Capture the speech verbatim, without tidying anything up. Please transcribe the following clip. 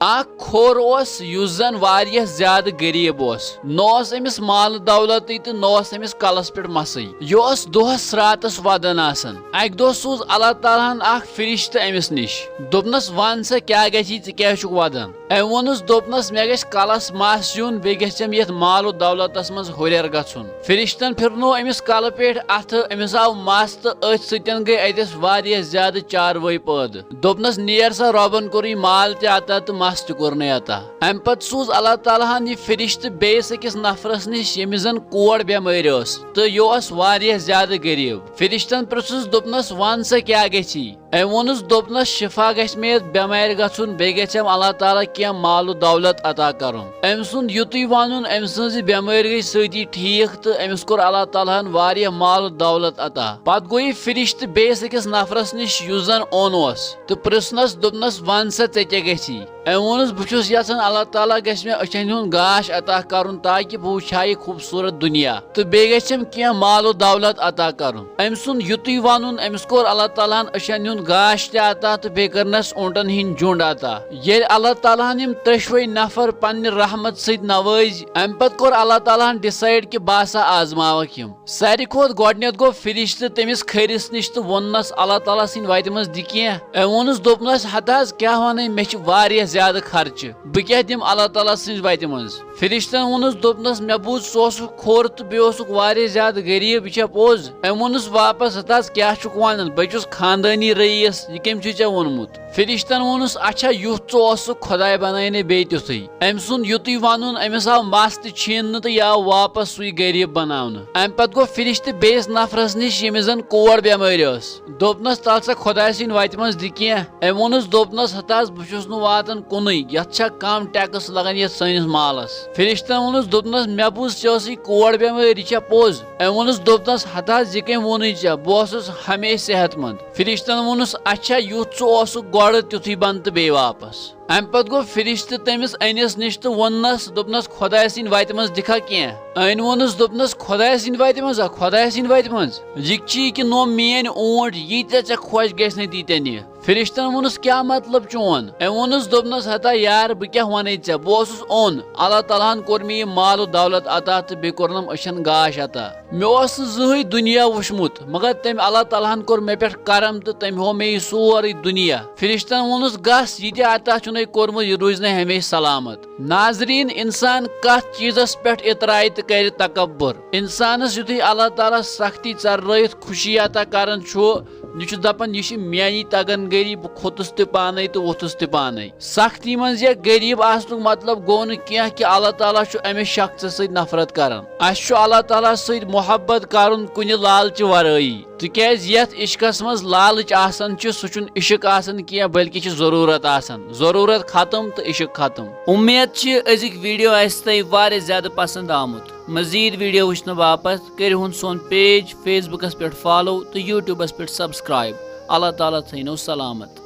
اکھ کھوٚر اوس یُس زن واریاہ زیادٕ غریب اوس۔ نہ اوس أمِس مال دولتٕے تہٕ نہ اوس أمِس کلس پٮ۪ٹھ مسٕے۔ یہِ اوس دۄہس راتس ودان آسان۔ اکہِ دۄہ سوٗز اللہ تعالیٰ ہن اکھ فرشتہٕ أمِس نِش۔ دوٚپنس، "ون سا، کیٛاہ گژھی، ژٕ کیٛازِ چھُکھ ودان؟" أمۍ ووٚنُس، دوٚپنس، "مےٚ گژھِ کلس مس یُن، بیٚیہِ گژھٮ۪م یتھ مال و دولتس منٛز ہُرٮ۪ر گژھُن۔" فرشتن پھرنوو أمِس کلہٕ پٮ۪ٹھ اتھٕ، أمِس آو مس تہٕ أتھۍ سۭتۍ گٔے اتٮ۪س واریاہ زیادٕ چاروٲے پٲدٕ۔ دوٚپنس، "نیر سا، رۄبن کوٚرُے مال تہِ عطا تہٕ مس تہِ کوٚرنَے عطا۔" امہِ پتہٕ سوٗز اللہ تعالیٰ ہن یہِ فرشتہٕ بیٚیِس أکِس نفرس نِش، ییٚمِس زن کوڑ بٮ۪مٲرۍ ٲس تہٕ یہِ اوس واریاہ زیادٕ غریب۔ فرشتن پرٛژھُس، دوٚپنس، "ون سا، کیٛاہ گژھی؟" أمۍ ووٚنُس، دوٚپنس، "شفا گژھِ مےٚ یتھ بٮ۪مارِ گژھُن، بیٚیہِ گژھٮ۪م اللہ تعالیٰ کینٛہہ مال و دولت عطا کرُن۔" أمۍ سُنٛد یُتُے ونُن، أمۍ سٕنٛز یہِ بٮ۪مٲرۍ گٔے سۭتی ٹھیٖک تہٕ أمِس کوٚر اللہ تعالیٰ ہن واریاہ مال و دولت عطا۔ پتہٕ گوٚو یہِ فرشتہٕ بیٚیِس أکِس نفرس نِش، یُس زن اوٚن اوس، تہٕ پرٛژھنس، دوٚپنس، "ون سا، ژےٚ کیٛاہ گژھی؟" أمۍ ووٚنُس، "بہٕ چھُس یژھان اللہ تعالیٰ گژھِ مےٚ أچھن ہُنٛد گاش عطا کرُن، تاکہِ بہٕ وٕچھِ ہا یہِ خوٗبصوٗرت دُنیا، تہٕ بیٚیہِ گژھٮ۪م کینٛہہ مال و دولت عطا کرُن۔" أمۍ سُنٛد یُتُے ونُن، أمِس کوٚر اللہ تعالیٰ ہن أچھن ہُنٛد گاش تہِ عطا تہٕ بیٚیہِ کٔرنس اوٗنٹن ہٕنٛدۍ جُنٛڈ عطا۔ ییٚلہِ اللہ تعالیٰ ہن یِم ترٛٮ۪شوَے نفر پننہِ رحمت سۭتۍ نوٲزۍ، امہِ پتہٕ کوٚر اللہ تعالیٰ ہن ڈِسایڈ کہِ بہٕ ہسا آزماوکھ یِم۔ ساروی کھۄتہٕ گۄڈٕنیتھ گوٚو فرشتہٕ تٔمِس کھٔرِس نِش تہٕ ووٚننس، "اللہ تعالیٰ سٕنٛدِ وتہِ منٛز دِ کینٛہہ۔" أمۍ ووٚنُس، دوٚپنس، "ہتہٕ حظ کیٛاہ ونَے، مےٚ چھِ واریاہ زیادٕ خرچہٕ، بہٕ کیٛاہ دِمہٕ اللہ تعالیٰ سٕنٛزِ وتہِ منٛز؟" فرشتن ووٚنُس، دوٚپنس، "مےٚ بوٗز ژٕ اوسُکھ کھوٚر تہٕ بیٚیہِ اوسُکھ واریاہ زیادٕ غریب، یہِ چھا پوٚز؟" أمۍ ووٚنُس واپس، "ہتہٕ حظ کیٛاہ چھُکھ ونان، بہٕ چھُس خاندٲنی رئیس، یہِ کٔمۍ چھُے ژےٚ ووٚنمُت؟" فرشتن ووٚنُس، "اچھا، یُتھ ژٕ اوسُکھ، خۄداے بنایہِ نے بیٚیہِ تیُتھُے۔" أمۍ سُنٛد یُتُے ونُن، أمِس آو مس تہِ چھیننہٕ تہٕ یہِ آو واپس سُے غریب بناونہٕ۔ امہِ پتہٕ گوٚو فرشتہٕ بیٚیِس نفرس نِش، ییٚمِس زن کوڑ بٮ۪مٲرۍ ٲس۔ دوٚپنس، "تل سا خۄداے سٕنٛدِ وتہِ منٛز دِ کینٛہہ۔" أمۍ ووٚنُس، دوٚپنس، "ہتہٕ حظ، بہٕ چھُس نہٕ واتان کُنُے، یتھ چھا کم ٹیکس لگان یتھ سٲنِس مالس؟" فرشتن ووٚنُس، دوٚپنس، "مےٚ بوٗز ژےٚ ٲسٕے کوڑ بٮ۪مٲرۍ، یہِ چھا پوٚز؟" أمۍ ووٚنُس، دوٚپنس، "ہتہٕ حظ، یہِ کٔمۍ ووٚنُے ژےٚ؟ بہٕ اوسُس ہمیشہِ صحت مند۔" فرشتن ووٚنُس، "اچھا، یُتھ ژٕ اوسُکھ گۄڈٕ، تیُتھُے بن تہٕ بیٚیہِ واپس۔" امہِ پتہٕ گوٚو فرشتہٕ تٔمِس أنِس نِش تہٕ ووٚننس، دوٚپنس، "خۄداے سٕنٛدِ وتہِ منٛز دِکھا کینٛہہ؟" أنۍ ووٚنُس، دوٚپنس، "خۄداے سٕنٛدِ وتہِ منٛز ہا؟ خۄداے سٕنٛدِ وتہِ منٛز؟ یہِ چی کہِ نوم میٲنۍ اوٗنٹ، ییٖتیٛاہ ژےٚ خۄش گژھِ نہ تیٖتیٛاہ نہِ۔" فرشتن ووٚنُس، "کیٛاہ مطلب چون؟" أمۍ ووٚنُس، دوٚپنس، "ہتا یار، بہٕ کیٛاہ ونے ژےٚ؟ بہٕ اوسُس اوٚن۔ اللہ تعالیٰ ہن کوٚر مےٚ یہِ مال و دولت عطا تہٕ بیٚیہِ کوٚرنم أچھن گاش عطا۔ مےٚ اوس نہٕ زٕہٕے دُنیا وُچھمُت، مگر تٔمۍ اللہ تعالیٰ ہن کوٚر مےٚ پٮ۪ٹھ کرم تہٕ تٔمۍ ہوو مےٚ یہِ سورُے دُنیا۔" فرشتن ووٚنُس، "گژھ، یہِ تہِ عطا چھُنے کوٚرمُت، یہِ روزِ نہٕ ہمیشہِ سلامت۔" ناظرین، انسان کتھ چیزس پٮ۪ٹھ اترایہِ تہٕ کرِ تکبر؟ انسانس یُتھُے اللہ تعالیٰ سختی ژلرٲیِتھ خوشی عطا کران چھُ، یہِ چھُ دپان، "یہِ چھِ میانی تگن گٔری، بہٕ کھوٚتُس تہِ پانے تہٕ ووٚتھُس تہِ پانے۔" سختی منٛز یا غریب آسنُک مطلب گوٚو نہٕ کینٛہہ کہِ اللہ تعالیٰ چھُ أمِس شخصس سۭتۍ نفرت کران۔ اسہِ چھُ اللہ تعالیٰ سۭتۍ محبت کرُن کُنہِ لالچہِ ورٲیی، تِکیازِ یتھ عشقس منٛز لالچ آسان چھِ، سُہ چھُنہٕ عشق آسان کینٛہہ، بلکہِ چھِ ضروٗرت آسان۔ ضروٗرت ختم تہٕ عشق ختم۔ امید چھِ أزِکۍ ویڈیو آسہِ تۄہہِ واریاہ زیادٕ پسند آمُت۔ مزید ویڈیو وٕچھنہٕ باپتھ کٔرِو ہُن سون پیج فیس بُکس پٮ۪ٹھ فالو تہٕ یوٗٹیوٗبس پٮ۪ٹھ سبسکرائب۔ اللہ تعالیٰ تھٲینو سلامت۔